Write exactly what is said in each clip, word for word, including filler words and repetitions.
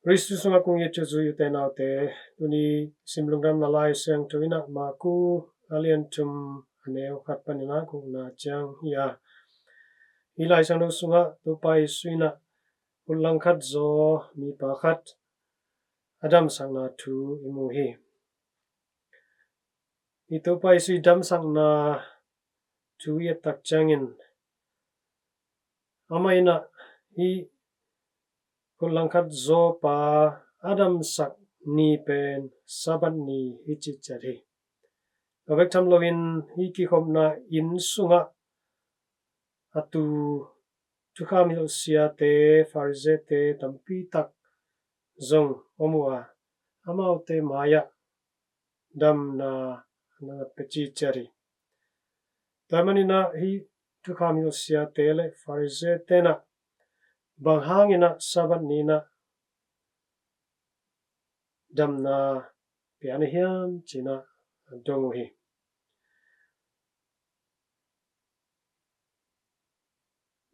Khristu sungah kong it uh zui u te nau te, tuni sim lungdamna Lai Siangtho in ah Marku a lian thum a neu khat panin ah gukna ciang hi a, hih Lai Siangtho sungah Topa Jesu in ah khut langkhat zaw mipa khat a damsakna thu i mu hi. Hih Topa Jesu i damsakna thu i et tak ciangin, amah in ah hih khut langkhat zawpa a damsak ni pen Sabbath ni hi cih ciat hi. A bek tham loin hih kikhopna inn sungah a tu thukham hilh siate, Pharisee-te tampi tak zong om uh a, amaute mai-ah damna na pia cih ciat hi. Tua manin ah hih thukham hilh siate le Pharisee-te in ah bang hangin ah Sabbath ni in ah damna pia na hiam ci-in ah dong uh hi.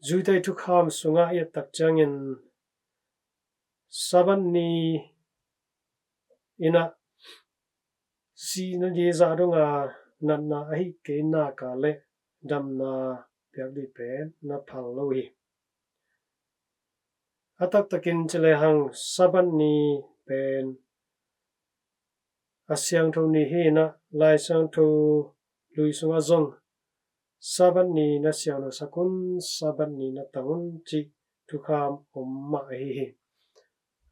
Judah thukham sungah i et tak ciangin Sabbath ni in ah sihna ding zah dong a natna ahih kei nak leh damna piak ding pen na phal lo hi. A taktakin ci lehang Sabbath ni pen a siangtho ni hi in ah Lai Siangtho Lui sungah zong Sabbath ni na siangthosak un, Sabbath ni na tang un cih thukham om mah ahi hi.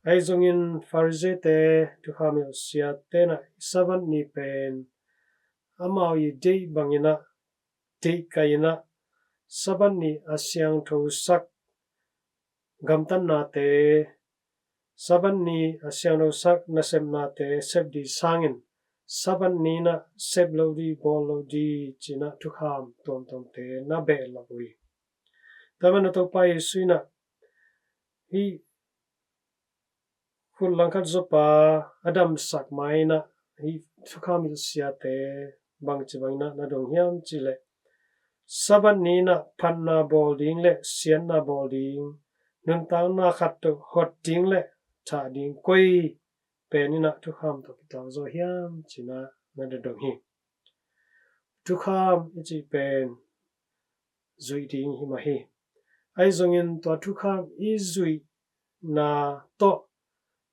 Ahi zongin Pharisee-te, thukham hilh siate in ah Sabbath ni pen amau i deih bangin ah, deih kai in ah Sabbath ni a siangthosak gamtatnate, Sabbath ni a siangthosak nasepnate sep ding sangin Sabbath ni in ah sep lo ding, bawl lo ding ci-in ah thukham tuamtuamte na behlap uh hi. Tua manin ah Topa Jesu in ah hih khut langkhat zawpa a damsak ma-in ah hih thukham hilh siate bangci bangin ah na dong hiam cih leh, Sabbath ni in ah phatna bawl ding le siatna bawl ding, nuntakna khat tawh hot ding le thah ding koi pen in ah thukham tawh kituak zaw hiam ci-in ah na dong hi. Thukham i cih pen zuih ding hi mah hi. Ahi zongin tua thukham i zuihna tawh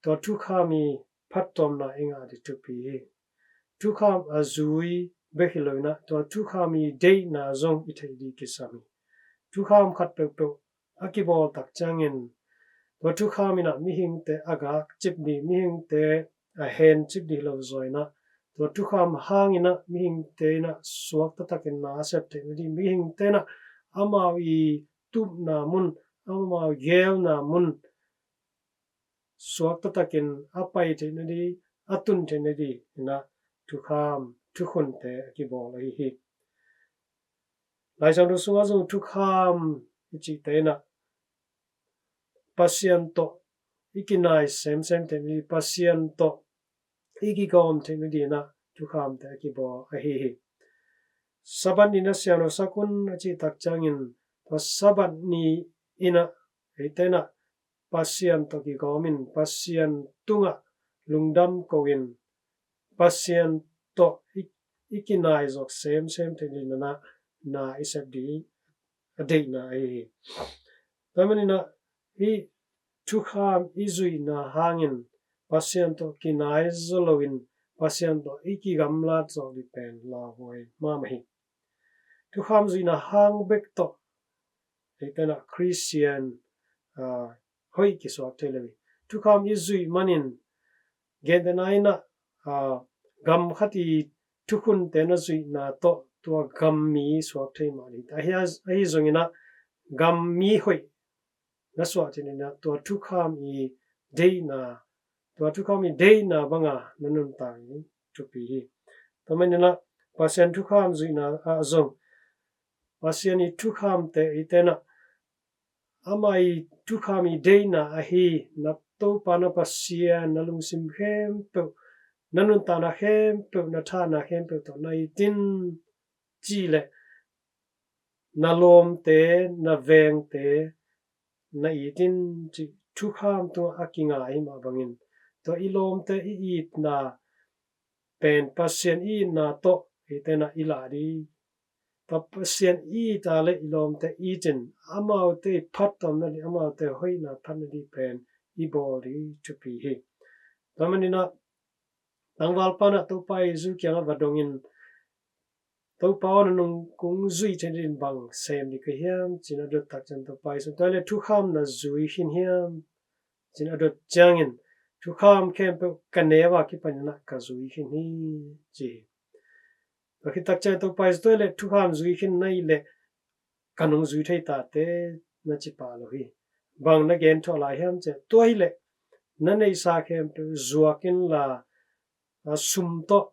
tua thukham i phattuamna i ngah ding thupi hi. Thukham a zui bek hi lo in ah tua thukham i deihna zong i theih ding kisam hi. Thukham khat peuhpeuh a kibawl tak ciangin tua thukham in ah mihingte a gakcip ding, mihingte a hencip ding hi lo zaw in ah, tua thukham hangin ah mihingte in ah suakta takin na a sep theih nading, mihingte in ah amau i tupna mun, amau geelna mun suakta takin a pai theih nading, a tun theih nading in ah thukham, thukhunte a kibawl ahi hi. Lai Siangtho sungah zong thukham i cihte in ah Pasian tawh i kinai semsem theih nading, Pasian tawh i kigawm theih nading in ah thukhamte a kibawl ahi hi. Sabbath ni na siangthosak un a cih tak ciangin tua Sabbath ni in ah eite in ah Pasian tawh kigawm in, Pasian tungah lungdam ko in, Pasian tawh i, i kinai zawk semsem theih nading in ah na i sep ding a deihna ahi hi. Tua manin ah hih thukham i zuihna hangin Pasian tawh kinai zaw loin Pasian tawh i kigamlat zawk ding pen lauhuai mahmah hi. Thukham zuihna hang bek tawh eite in ah Khristian, ah, hoih kisuak thei lo hi. Thukham i zuih manin gentehna in ah, ah, gam khat i thukhunte na zuihna tawh tua gam mi suak thei mah ding. Ahi, ahi zongin ah gam mi hoih na suah theih nading in ah tua thukham i deihna, tua thukham i deihna banga na nuntak ding thupi hi. Tua manin ah Pasian thukham zuihna ah zong Pasian i thukhamte eite in ah ama i thukham i deihna ahi, na Topa na Pasian na lungsim khempeuh, na nuntakna khempeuh, na thahna khempeuh tawh na it in ci leh na lawmte, na vengte na it in cih thukham tungah a kinga ahi mah bangin, tua i lawmte i itna pen Pasian i itna tawh eite in ah i lah ding. Tua Pasian i it a le i lawmte i it in, amaute i phattuamna ding, amaute hoihna phatna ding pen i bawl ding thupi hi. Tua manin ah tangvalpa in ah Topa Jesu kiangah va dongin, Topa aw, na nung kong zui theih nadingin bang sem ding ka hiam, ci-in a dot tak ciang Topa Jesu in, tua hi leh thukham na zui khin hiam, ci-in a dot ciangin, thukham khempeuh ka neu a kipanin ah ka zui khin hi, ci hi. Tua khit tak ciang Topa Jesu in, tua hi leh thukham zui khin na hih leh ka nung zui thei ta teh, na ci pah lo hi. Bang na gen thuah lai hiam cih leh, tua hi leh na neihsa khempeuh zuak inla, a, sum tawh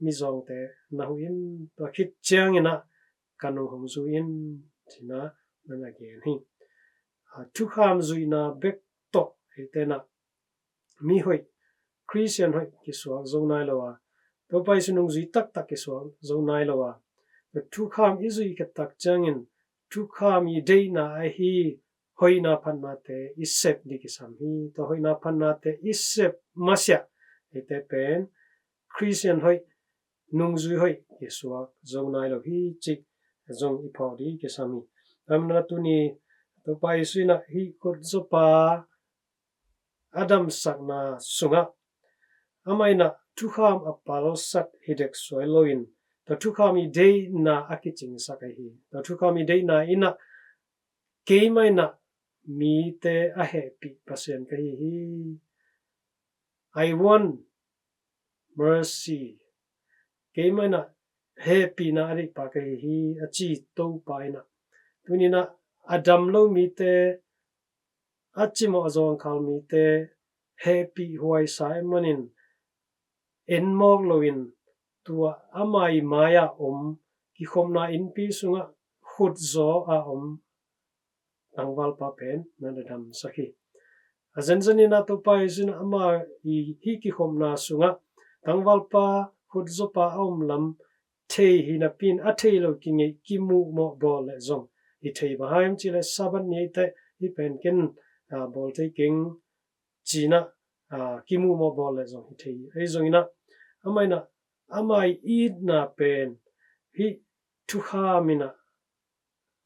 mizawngte na huh in, tua khit ciangin ah ka nung hong zui in, ci-in ah na na gen hi. A, thukham zuihna bek tawh eite in ah mi hoih, Khristian hoih kisuak zo nai lo a, Topa Jesu nungzui taktak kisuak zo nai lo a, tua thukham i zuih khit tak ciangin thukham i deihna ahi hoihna phatnate i sep ding kisam hi. Tua hoihna phatnate i sep masiah eite pen Khristian hoih, nungzui hoih kisuak zo nai lo hi cih zong i phawk ding kisam hi. Tua manin ah tuni Topa Jesu in ah hih khutzopa a damsakna sungah amah in ah thukham a palsat hi dek suai loin, tua thukham i deihna a kicingsak ahi hi. Tua thukham i deihna in ah keimah in ah mite a hehpih Pasian ka hi hi. I want mercy. Keimah in ah hehpihna a deihpa ka hi hi, a ci Topa in ah, tuni in ah a dam lo mite, a cimawh a zawngkhal mite hehpih huaisa ahih manin en mawk loin, tua ama i mai-ah om kikhopna innpi sungah khutzaw a om tangvalpa pen na na damsak hi. A zenzen in ah Topa Jesu in ah ama i hih kikhopna sungah tangvalpa khutzawpa a om lam thei hi napi-in, a thei lo kingeih kimuhmawh bawl leh zong i thei bang hiam cih leh Sabbath ni eite hih pen ken, a, bawl thei keng ci-in ah, a, kimuhmawh bawl leh zong i thei hi. Ahi zongin ah amah in ah ama i itna pen hih thukham in ah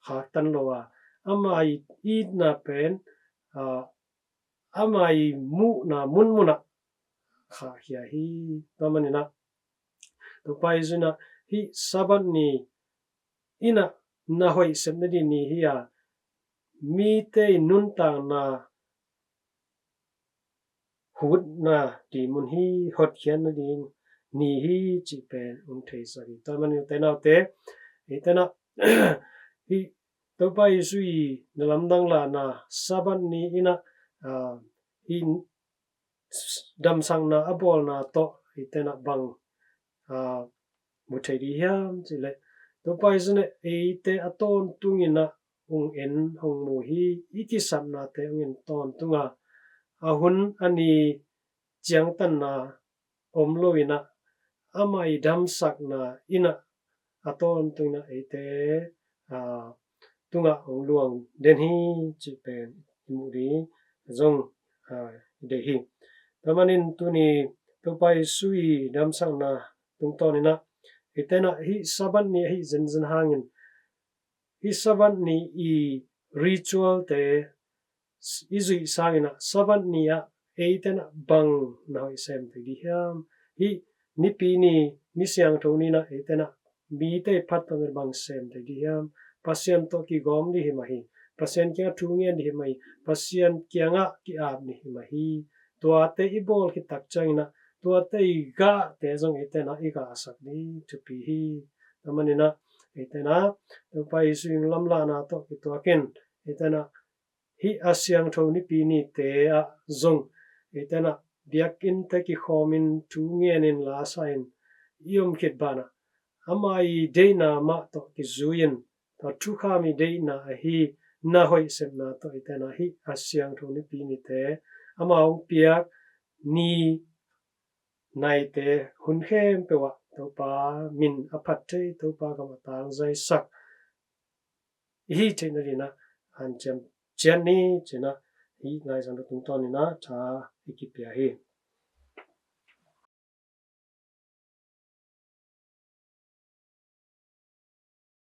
khaktan lo a, ama i itna pen, a, ama i muhna munmun ah khahkhia hi. Tua manin ah Topa Jesu in ah hih Sabbath ni in ah na hoih sep nading ni hi a, mite i nuntakna hutna ding mun hi, hotkhiatna ding ni hi cih pen hong theisak hi. Tua manin u te nau te, eite in ah hih Topa Jesu i na lamdang lahna Sabbath ni in ah, a, hih damsakna a bawlna tawh eite in ah bang, a, mu thei ding hiam cih leh, Topa Jesu in ah eite a tawntung in ah hong en hong mu hi. I kisapnate hong en tawntung a, a hun a ni ciangtanna om lo in ah, ama i damsakna in ah a tawntung in ah eite, a, tungah hong luang den hi cih pen i muh ding zong, a, i deih hi. Tua manin tuni Topa Jesu i damsakna tungtawn in ah eite in ah hih Sabbath ni ahi zenzen hangin, hih Sabbath ni i ritual te i zuih sangin ah Sabbath ni ah eite in ah bang na hoih sem thei ding hiam? Hih nipi ni, ni siangtho ni in ah eite in ah mite i phattuamna bang sem thei ding hiam? Pasian tawh kigawm ding hi mah hi. Pasian kiangah thu ngen ding hi mah hi. Pasian kiangah ki-ap ding hi mah hi. Tuate i bawl khit tak ciangin ah tuate i gahte zong eite in ah i gahsak ding thupi hi. Tua manin ah eite in ah Topa Jesu i lamlahna tawh kituakin eite in ah hih a siangtho nipi nite ah zong eite in ah biakinnte kikhawmin thu ngenin lasa in i om khit banah ama i deihna mah tawh kizui-in, tua thukham i deihna ahi na hoih sepna tawh eite in ah hih a siangtho nipi nite, ama hong piak ni naite hun khempeuh ah Topa min a phat thei, Topa gam a tangzaisak i hih theih nading in ah hanciam ciat ni ci-in ah hih laizang tungtawnin a tha i kipia hi.